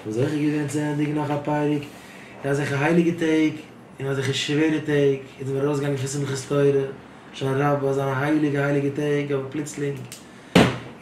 האבן זוכה געווען צו ענדיגן נאך א פרק אין אזעלכע הייליגע טעג, אין אזעלכע שווערע טעג, איז מען ארויסגעגאנגען פון שמחת תורה, הושענא רבה, אזאנע הייליגע הייליגע טעג, אבער פלוצלינג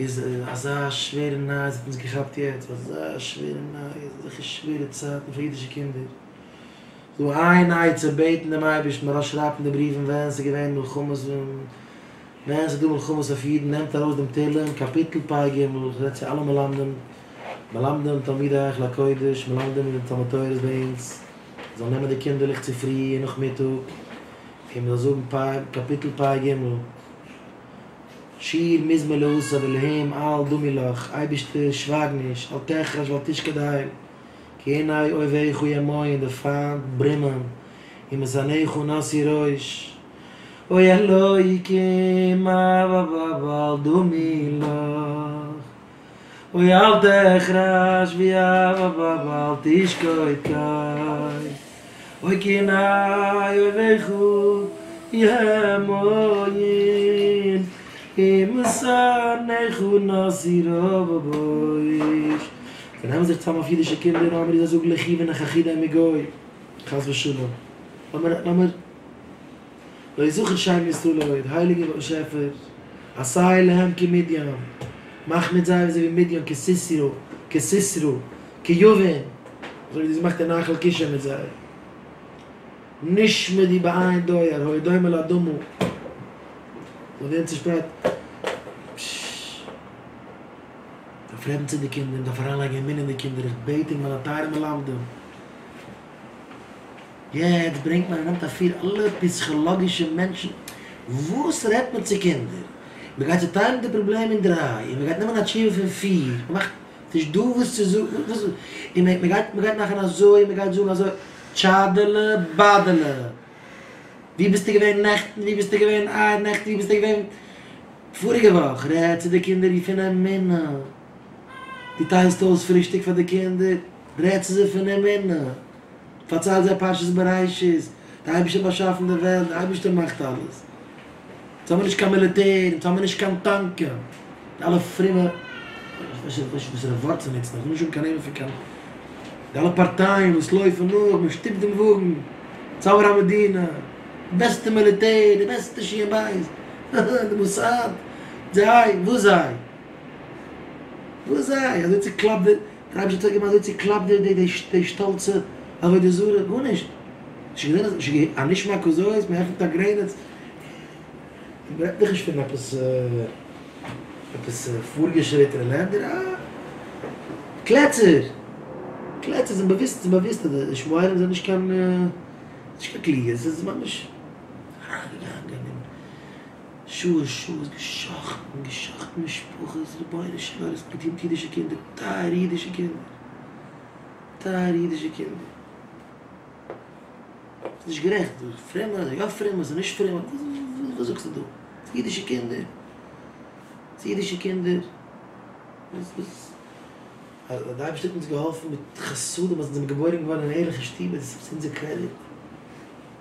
איז אזא שווערע נייעס האט אונז געכאפט יעצט, אזא שווערע נייעס, אזעלכע שווערע צייטן פאר אידישע קינדער. ס'דא איין עצה, בעטן דעם אייבערשטן, מוהרא"ש שרייבט אין די בריוון ווען ס'איז געווען מלחמות און ווען ס'איז דא מלחמות אויף אידן, נעמט ארויס דעם תהלים, קאפיטל פ"ג, איך רעד צו אלע מלמדים, מלמדים תלמידי היכל הקודש, מלמדים אין די תלמוד תורה'ס ביי אונז, זאלן נעמען די קינדערלעך צופרי און נאכמיטאג, און מ'זאל זאגן פ קאפיטל פ"ג, שיר מזמור לאסף אלהים אל דמי לך, אייבערשטער שווייג נישט, אל תחרש ואל תשקוט אל, כי הנה אויביך ימאיון, די פיינט ברומען, ומשנאיך נשאו ראש. אוי אלוקים אל דמי לך, אוי אל תחרש ואל תשקוט קל, אוי כי הנה אויביך ימאיון ומשנאיך נשאו ראש. זיי נעמען זיך צאם אויף אידישע קינדער לאמיר זיי זאגן לכו ונכחידם מגוי, חס ושלום, לאמיר לאמיר לא יזכר שם ישראל עוד, הייליגער באשעפער, עשה להם כמדין, מאך מיט זיי אזוי ווי מדין, כסיסרא, כסיסרא, כיבין, אזוי ווי דו האסט געמאכט אין נחל קישון מיט זיי. נשמדו באין דור, היו דומה לאדמה, זאל ווערן צושפרייט. מ'דארף רעדן צו די קינדער, מ'דארף אריינלייגן אמונה אין די קינדער, איך בעט ענק מיינע טייערע מלמדים, יעצט ברענגט מען און נעמט אפיר אלע פיסכאלאגישע מענטשן, וואס רעדט מען צו קינדער? מען גייט צוטיילן די פראבלעם אין דריי, און מען גייט נעמען א תשובה פון פיר, מען מאכט, ס'נישט דא וואס צו זאגן, וואס, און מען גייט, מען גייט מאכן אזוי, און מען גייט זאגן אזוי, טשאדעלע באדעלע, ווי ביסטו געווען נעכטן, ווי ביסטו געווען אייערנעכטן, ווי ביסטו געווען פאריגע וואך, רעד צו די קינדער פון אמונה, דו טיילסט אויס פרישטאג פאר די קינדער, רעד צו זיי פון אמונה. פארצייל זיי פרשת בראשית, די אייבערשטער האט באשאפן די וועלט, די אייבערשטער מאכט אלעס, אונז האבן נישט קיין מיליטער, אונז האבן נישט קיין טאנקען, די אלע פרומע, איך ווייס נישט וואסערע ווארט צו נוצן, איך וויל נישט זאגן קיין נעמען פון קיין, די אלע פארטייען וואס לויפן נאך, מען שטופט דעם וואגן, אונז האבן א מדינה, די בעסטע מיליטער, די בעסטע שין בית, די מוסד, זיי, וואס זיי? וואס זיי? אזוי צוקלאפט די. דער אייבערשטער האט געמאכט אזוי צוקלאפט די די די שטאלצע עבודה זרה, גארנישט, נישט געזען אז נישט געהערט הנשמע כזאת, מען עפנט א גרעניץ, מען רעדט דאך נישט פון עפעס עפעס פארגעשריטענע לענדער, אה קלעצער, קלעצער זענען באוויסט זענען באוויסט אז די ישמעאלים זענען נישט קיין נישט קיין קלוגע, עס איז ממש אריינגעגאנגען אין. שעות שעות גע'שחט'ן גע'שחט'ן משפחות, רבונו של עולם וואס מ'טוט מיט אידישע קינדער, טייערע אידישע קינדער, טייערע אידישע קינדער, ס'איז נישט גערעכט, פרומע, ס'איז יא פרומע, ס'איז נישט פרומע, וואס זאגסטו דא? ס'איז אידישע קינדער, ס'איז אידישע קינדער, וואס וואס, אז די אייבערשטער האט אונז געהאלפן מיט חסדים אז אונז זעמיר געבוירן געווארן אין ערליכע שטובער, דאס איז אונזער קרעדיט,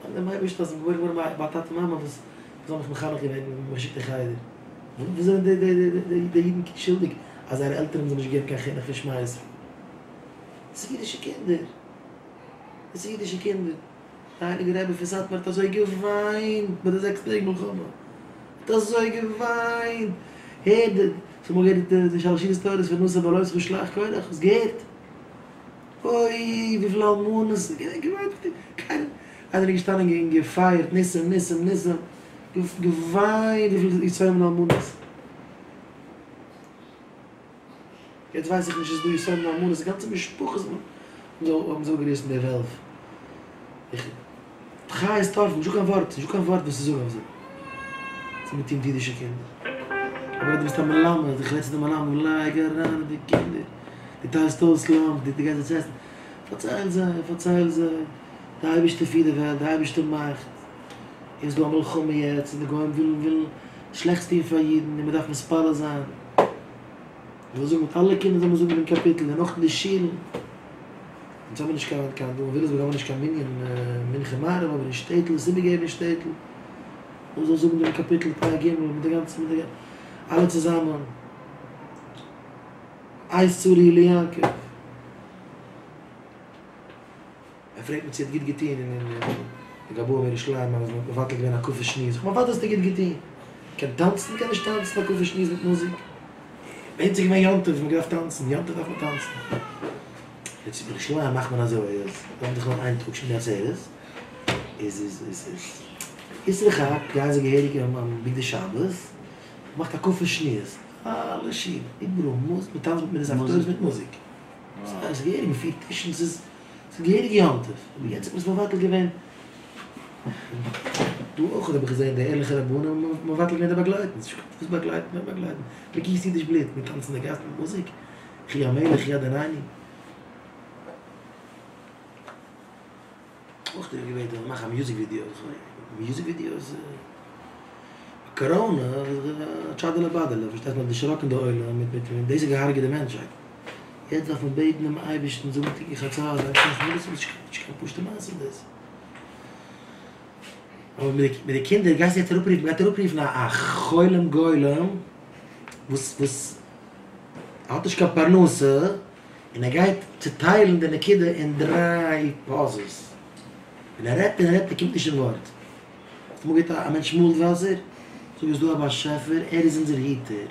דאנק דעם אייבערשטן אז מ'איז געבוירן געווארן ביי א טאטע מאמע וואס זיי האבן מיך מחנך געווען און מיך געשיקט אין חדר. וואס זענען די די די די אידן שולדיג אז זייערע עלטערן האבן זיי נישט געגעבן קיין חינוך פון שמע ישראל? דאס איז אידישע קינדער. דאס איז אידישע קינדער. דער הייליגער רבי פון סאטמאר האט אזוי געוויינט ביי די זעקס טעג מלחמה. האט אזוי געוויינט. הער די, האסט אמאל געהערט די שלש סעודות תורות פון נשא בהעלותך שלח קרח? האסט געהערט? אוי וויפיל אלמנות געוויינט קיינער איינער איז געשטאנען און געפייערט ניסים ניסים ניסים געוויינט וויפיל יתומים און אלמנות יעצט ווייס איך נישט איז דא יתומים און אלמנות גאנצע משפחות האבן זיי אפגעריסן די וועלט איך חיות טורפים נישטא קיין ווארט נישטא קיין ווארט וואס צו זאגן אויף זיי וואס מען טוט מיט אידישע קינדער אבער דו ביסט א מלמד איך רעד צו די מלמדים לייג אריין אין די קינדער דו טיילסט אויס לאנטש, דו גייסט זיי צו עסן, פארצייל זיי, פארצייל זיי, די אייבערשטער פירט די וועלט, די אייבערשטער מאכט, און ס'איז דא א מלחמה יעצט, און די גוים ווילן ווילן שלעכטס טון פאר אידן, און מ'דארף מתפלל זיין, מ'זאל זאגן מיט אלע קינדער זאל מען זאגן דעם קאפיטל, און אויך אין די שולן, אונז האבן נישט קיין קיין דא אין וויליאמסבורג האבן מיר נישט קיין מנין מנחה מעריב, אבער אין שטעטל עס איבערגעבן אין שטעטל, מ'זאל זאגן דעם קאפיטל פרק ג' מיט די גאנצע מיט די אלע צוזאמען. עת צרה היא ליעקב. פרעגט מיר צו ער האט גוט געטון און די גבאים אין ירושלים אז מ'האט מבטל געווען הקפות שניות, זאג איך אוודאי האסטו גוט געטון, מ'קען טאנצן מ'קען נישט טאנצן הקפות שניות מיט מוזיק, ביי אונז איז געווען יום טוב מ'האט געדארפט טאנצן, יום טוב דארף מען טאנצן, יעצט אין ירושלים מאכט מען אזוי אז מ'דאווענט דאך נאר איין טאג שמיני עצרת, איז איז איז איז אסרו חג גייען זיי געהעריג אין בגדי שבת, מ'מאכט הקפות שניות, אלע שולן, איבעראל מוז מען טאנצן מיט די ספר תורות מיט מוזיק. ס'איז געהעריג מ'פירט טישן, ס'איז געהעריג יום טוב, אבער יעצט האט מען עס מבטל געווען, דא אויך האב איך געזען די ערליכע רבנים האבן מבטל געווען די באגלייטן, וואס באגלייטן וועם באגלייטן, מ'גיסט אידיש בלוט, מ'טאנצט אין די גאס מיט מוזיק, כי המלך הוא אדונינו. אויך איז געווען דא מאכן א מיוזיק ווידיאו, מיוזיק ווידיאו איז קאראנע טשאדעלע באדעלע, פארשטייסט מ'האט דערשראקן די עולם מיט מיט מיט דאס האט געהארגעט די מענטשהייט, יעצט דארף מען בעטן דעם אייבערשטן זאגן תיקון חצות, ס'איז נישט קיין פשוטע מעשה דאס. אבער מיט די קינדער גייסטו יעצט אראפרופן, מ'גייט אראפרופן א חולם גולם וואס וואס האט נישט קיין פרנסה, און ער גייט צוטיילן די נקודה אין דריי פאזעס, און ער רעדט און ער רעדט ער קומט נישט אין ווארט. האסט אמאל געהערט א מענטש מאלט וואסער? זאג ס'איז דא א באשעפער ער איז אונזער היטער.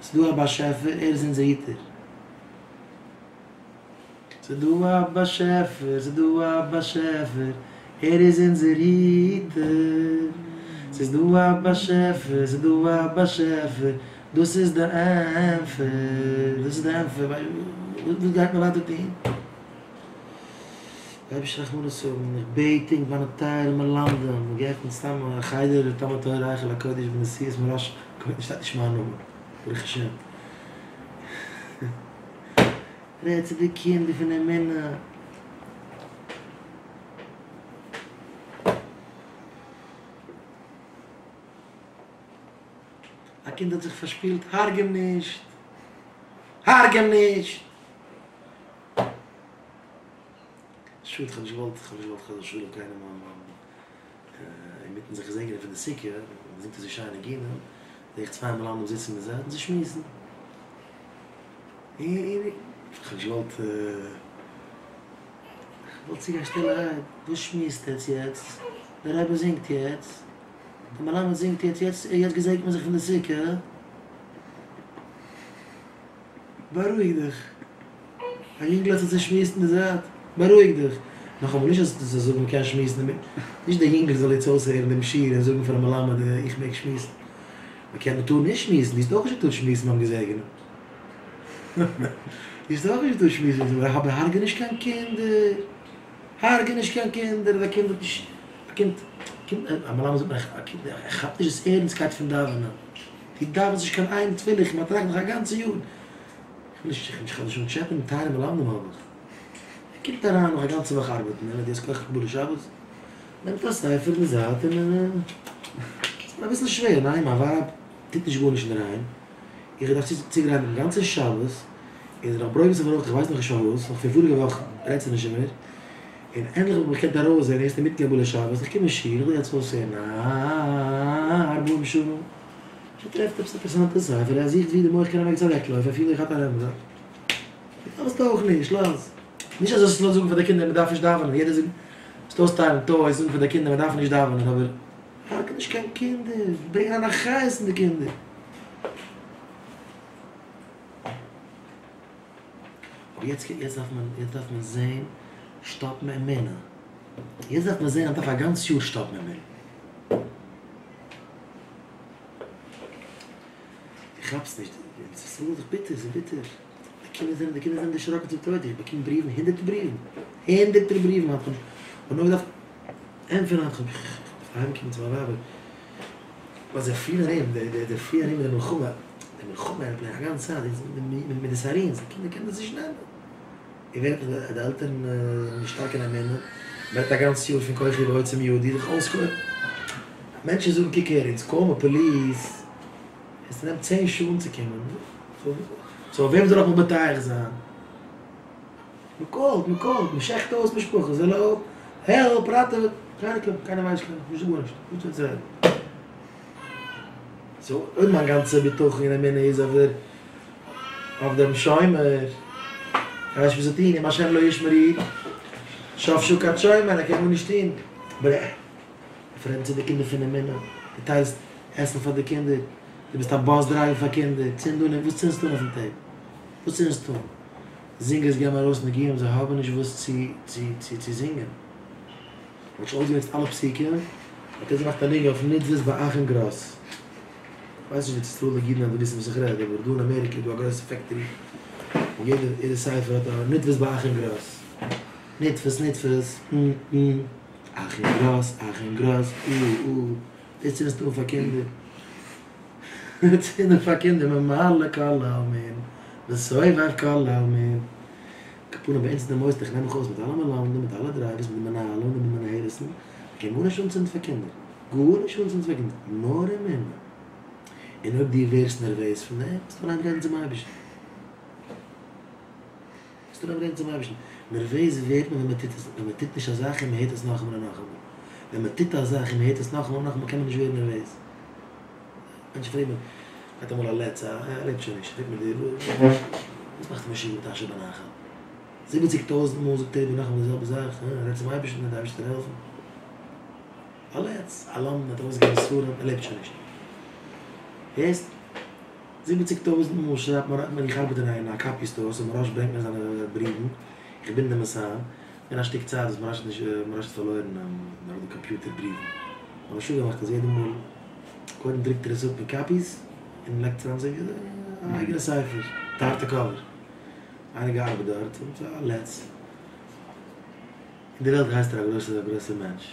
ס'איז דא א באשעפער ער איז אונזער היטער. ס'איז דא א באשעפער, ס'איז דא א באשעפער, ער איז אונזער היטער. ס'איז דא א באשעפער, ס'איז דא א באשעפער, דאס איז די ענפער, דאס איז די ענפער, וואס גייט מען ווייטער טון? אייבערשטער רחמנות האבן, איך בעט ענק מיינע טייערע מלמדים, מ'האט געעפנט סתם א חדר תלמוד תורה היכל הקודש בנשיאות מוהרא"ש, שטייט נישט מיין נאמען, ברוך השם. רעד צו די קינדער פון אמונה. א קינד האט זיך פארשפילט, הארג אים נישט! הארג אים נישט! שאד, כ'האב נישט געוואלט, כ'האב נישט געוואלט חס ושלום קיינעם אינמיטן זיך געזעגענען פון די סוכה, מען זינגט אזוי שיין ניגונים, זעה איך צוויי מלמדים זיצן אין די זייט און זיי שמועסן. כ'האב נישט געוואלט, כ'וואלט צוגיין שטילערהייט, וואס שמועסט עטץ יעצט? דער רבי זינגט יעצט? דער מלמד זינגט יעצט? יעצט יעצט געזעגנט מען זיך פון די סוכה? בארואיג דיך. א יונגל האט זיך צושמועסט אין די זייט, בארואיג דיך. נאכאמאל, נישט אז דו זאלסט זאגן מ'קען שמועסן אינמיטן, נישט דער יונגל זאל יעצט אויסהערן דעם שיעור און זאגן פארן מלמד איך מעג שמועסן. מ'קען, מ'טאר נישט שמועסן, דו האסט אויך נישט געטארט שמועסן ביים געזעגענען. דו האסט אויך נישט געטארט שמועסן ביים געזעגענען, אבער הרג'ע נישט קיין קינדער. הרג'ע נישט קיין קינדער, א קינד האט נישט, א קינד, א מלמד זאגט מיר, א קינד ער כאפט נישט דאס ערנסטקייט פון דאווענען. דו דאווענסט נישט קיין איין תפילה, איך באטראכט דיך א גאנצע יאר. איך וויל נישט, איך וויל נישט אנטשעפען, טייערע מלמדים האב איך. ער קומט אריין נאך א גאנצע וואך ארבעטן, און דו האסט כח קבלת שבת, נעמט א ספר אין די זייט און ס'איז מיר אביסל שווער, ניין מיין ווייב טוט נישט גארנישט אינדערהיים, איך דארף צוגרייטן דעם גאנצן שבת, און זי איז נאך ברוגז אויף מיר אויך, איך ווייס נאכנישט פארוואס, נאך פון פאריגע וואך רעדט זי נישט צו מיר, און ענדליך האב איך מיך געקענט ארויסזען, ערשט אינמיטן קבלת שבת, איך קום אין שול, איך וויל יעצט אויסהערן ארבעים שנה. ער טרעפט עפעס אינטערעסאנטע ספר, ער זוכט ווי די מח קען ערגעץ אוועקלויפן, ער פילט ווי ער האט א רעמז. דארפסט אויך נישט, לאז. נישט אז זאלסט זאגן פאר די קינדער מען דארף נישט דאווענען, יעדער זאגט, זאלסט אויסטיילן טויס, זאגן פאר די קינדער מען דארף נישט דאווענען, אבער הרג'ע נישט קיין קינדער, ברענג אריין א חיות אין די קינדער. אבער יעצט יעצט דארף מען יעצט דארף מען זען שטאפן אמונה, יעצט דארף מען זען אז מ'דארף א גאנץ יאר שטאפן אמונה. דו כאפסט נישט, ס'איז דאך ביטער, ס'איז ביטער, די קינדער זענען, די קינדער זענען דערשראקן צום טויט, איך באקום בריוון, הונדערטער בריוון, הונדערטער בריוון האט מען, כ'האב נאר געדארפט ענטפערן, איך האב געדארפט אהיימקומען צו מיין ווייב, ווייל זיי פליען ארום, די פליען ארום מיט די מלחמה, די מלחמה עראפלאן א גאנצע צייט, מיט די סיירינס, די קינדער קענען דאס נישט נעמען. און ווער רעדט נאך די עלטערן זענען נישט שטארק אין אמונה, מען רעדט א גאנץ יאר פון כוחי ועוצם ידי, זיך אויסקויפן, מענטשן זאגן קוק הער אונז קאלן מיר פאליס, עס נעמט צען שעה אנצוקומען, סאו אויף וועם זאל איך מיך בוטח זיין? מען קאלט, מען קאלט, מען שעכט אויס משפחות, העלאו, העלפ, ראטעוועט, קיינער קומט, קיינער ווייסט נישט גארנישט, נישט דא צו רעדן. סאו אויב מיין גאנצע בטחון און אמונה איז אויף דער אויף דעם שומר, איך ווייס נישט וואס צו טון, אם השם לא ישמור עיר. שוא שקד שומר, ער קען גארנישט טון. אבער ער רעדט צו די קינדער פון אמונה, דו טיילסט עסן פאר די קינדער, דו ביסט א באס דרייווער פאר קינדער, צינד אן, וואס צינדסטו אן אויפן טעיפ? וואס צינדסטו אן? זינגערס געבן ארויס ניגונים, זיי האבן נישט וואס צו צו צו צו זינגען. מען האט שוין אויסגענוצט אלע פסוקים, האט ער געמאכט א ניגון אויף נדבת באחים גראס. כ'ווייס נישט די ארץ ישראל'דיגע אידן וועלן וויסן וואס איך רעד, אבער דא אין אמעריקע איז דא א גרויסע פעקטארי, און יעדע יעדע ספר האט א נדבת באחים גראס. נדבת נדבת, מ מ, אחים גראס, אחים גראס, או או, דאס צינדסטו אן פאר קינדער. צינד אן פאר קינדער ממלא כל עלמין, וסובב כל עלמין. על כל פנים ביי אונז אין די מוסד איך נעם מיך אויס מיט אלע מלמדים מיט אלע דרייווערס מיט די מנהלים מיט די מנהלת'ן, מ'קען גארנישט אנצינדן פאר קינדער, גארנישט אנצינדן פאר קינדער, נאר אמונה. און אויב דו ווערסט נערוועז פון דעם, מוזטו אנהייבן רעדן צום אייבערשטן. מוזטו אנהייבן רעדן צום אייבערשטן. נערוועז ווערט מען ווען מען טוט עס, ווען מען טוט נישט א זאך און מען הערט עס נאכאמאל און נאכאמאל. ווען מען טוט א זאך און מען הערט עס נאכאמאל און נאכאמאל קען מען נישט ווערן נערוועז. מענטשן פרעגן מיר, גייט אמאל א לץ, א ער לעבט שוין נישט, פרעגט מיר דער, וואס מאכסטו משוגע מיט אשר בנחל? זיבעציג טויזנט מאל זאגט ער איבער נאכאמאל די זעלבע זאך, רעד צום אייבערשטן וועט דער אייבערשטער העלפן. א לץ, א למדן האט ארויסגעגעבן ספרים, ער לעבט שוין נישט. הערסט? זיבעציג טויזנט מאל שרייבט מוהרא"ש, איך ארבעט אין א קאפי סטאר, סאו מוהרא"ש ברענגט מיר זיינע בריוון, איך בינד אים עס איין, געווען א שטיק צייט וואס מוהרא"ש האט נישט, מוהרא"ש האט פארלוירן נאך די קאמפיוטער בריוון, מ'האט משוגע געמאכט אז יעדע מאל, קודם דרוקט ער עס אפ אין קאפיס, און לייגט צוזאם אזוי ווי א אייגענע ספר, מיט א הארטע קאווער, איינער געארבעט דארט, א לץ. אין די וועלט הייסט ער א גרויסער א גרויסער מענטש.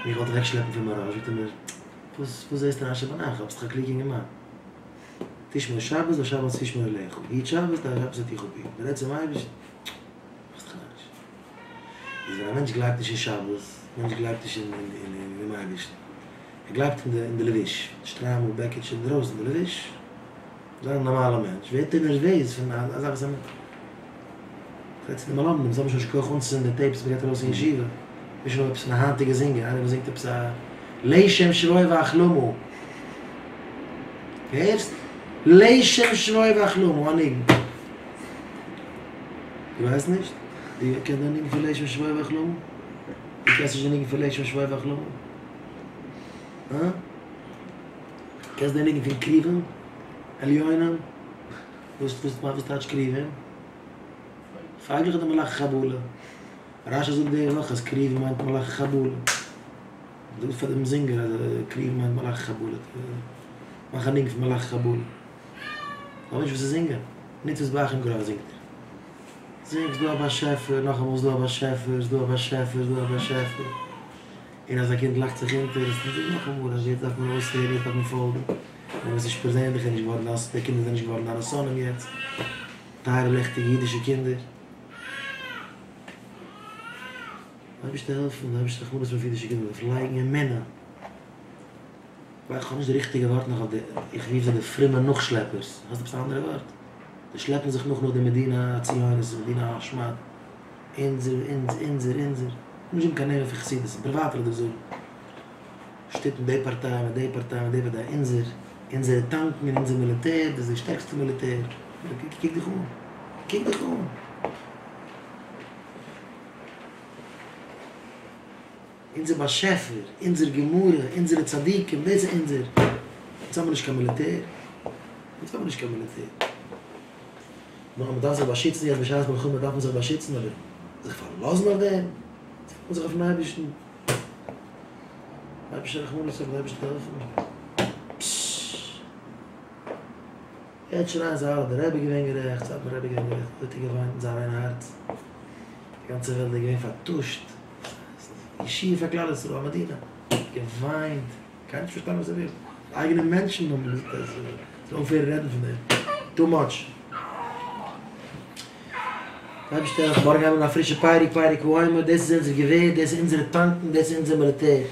מיך וואלט אוועקשלעפן פון מוהרא"ש זאגט ער מיר, וואס וואס זעסטו אין אשר בנחל, ביסט דאך א קלוגע אינגערמאן. תשמור שבת והשבת תשמור עליך, היט שבת די שבת וועט דיך אפהיטן, דו רעדסט צום אייבערשטן, מאכסט דיך נאריש. איז ווען א מענטש גלייבט נישט אין שבת, א מענטש גלייבט נישט אין אינעם אייבערשטן, ער גלייבט אין די אין די לבוש, שטריימל, בעקיטשע אינדרויסן די לבוש, זיין א נארמאלע מענטש ווערט ער נערוועז פון א זאך וואס א כ'רעד צו די מלמדים, זיי האבן שוין נישט כח אנצוצינדן די טעיפס וואס מ'געט ארויס אין ישיבה, מישן אויף עפעס פון א היינטיגע זינגער, איינער וואס זינגט עפעס א לשם שבו ואחלמה, הערסט? לשם שבו ואחלמה, א ניגון. דו ווייסט נישט? דו קענסט די ניגון פון לשם שבו ואחלמה? דו קענסט נישט די ניגון פון לשם שבו ואחלמה? הא? קענסט די ניגון פון כרובים עליונים? וואס וואס טייטש כרובים? פייגלעך אדער מלאכי חבלה? רשי זאגט די וואך אז כרובים מיינט מלאכי חבלה. זאג פאר דעם זינגער אז כרובים מיינט מלאכי חבלה. מאך א ניגון פון מלאכי חבלה. כ'האב נישט וואס צו זינגען. נדבת באחים גראס זינגט ער. זינג ס'דא א באשעפער, נאכאמאל ס'דא א באשעפער, ס'דא א באשעפער, ס'דא א באשעפער. און אז א קינד לאכט זיך אונטער, איז זאג נאכאמאל אז יעצט דארף מען אויסהערן, יעצט דארף מען פאלגן. נעם עס נישט פערזענליך, איז נישט געווארן דיין, די קינדער זענען נישט געווארן דיינע שונאים יעצט. טייערע לעכטיגע אידישע קינדער. אייבערשטער העלפן, אייבערשטער רחמנות אויף אידישע קינדער, מ'דארף לייגן אמונה. איך האב נישט די ריכטיגע ווארט נאך אויף די, איך רוף זיי די פרומע נאכשלעפערס, האסט עפעס א אנדערע ווארט? זיי שלעפן זיך נאך נאך די מדינה הציונית, מדינה השמד, אונזער, אונז, אונזער, אונזער, נישט זאגן קיין נעמען פון חסידות, פריוואט וועל איך דיר זאגן, שטופן די פארטיי מיט די פארטיי מיט די פארטיי, אונזער, אונזערע טאנקן און אונזער מיליטער, דאס איז די שטערקסטע מיליטער, קוק דיך אן, קוק דיך אן. אונזער באשעפער, אונזער גמרא, אונזערע צדיקים, דאס איז אונזער. אונז האבן נישט קיין מיליטער. אונז האבן נישט קיין מיליטער. נאר מען דארף זיך באשיצן יעצט בשעת מלחמה דארף מען זיך באשיצן, אבער זיך פארלאזן אויף דעם? זיך פארלאזן זיך אויפן אייבערשטן. אייבערשטער רחמנות האבן, אייבערשטער העלפן. פששש. יעצט שרייען זיי אלע, דער רבי איז געווען גערעכט, סאטמאר רבי איז געווען גערעכט, אוי האט ער געוויינט אין זיין ריין הארץ. די גאנצע וועלט איז געווען פארטושט. ישועה פאר כלל ישראל, א מדינה. געוויינט. קיינער האט נישט פארשטאנען וואס ער וויל. די אייגענע מענטשן האבן געזאגט אז זאל אויפהערן רעדן פון דעם. טו מאטש. אייבערשטער העלפן מארגן הייבן אן א פרישע פרק, פרק העומר, דאס איז אונזער געווער, דאס איז אונזערע טאנקן, דאס איז אונזער מיליטער.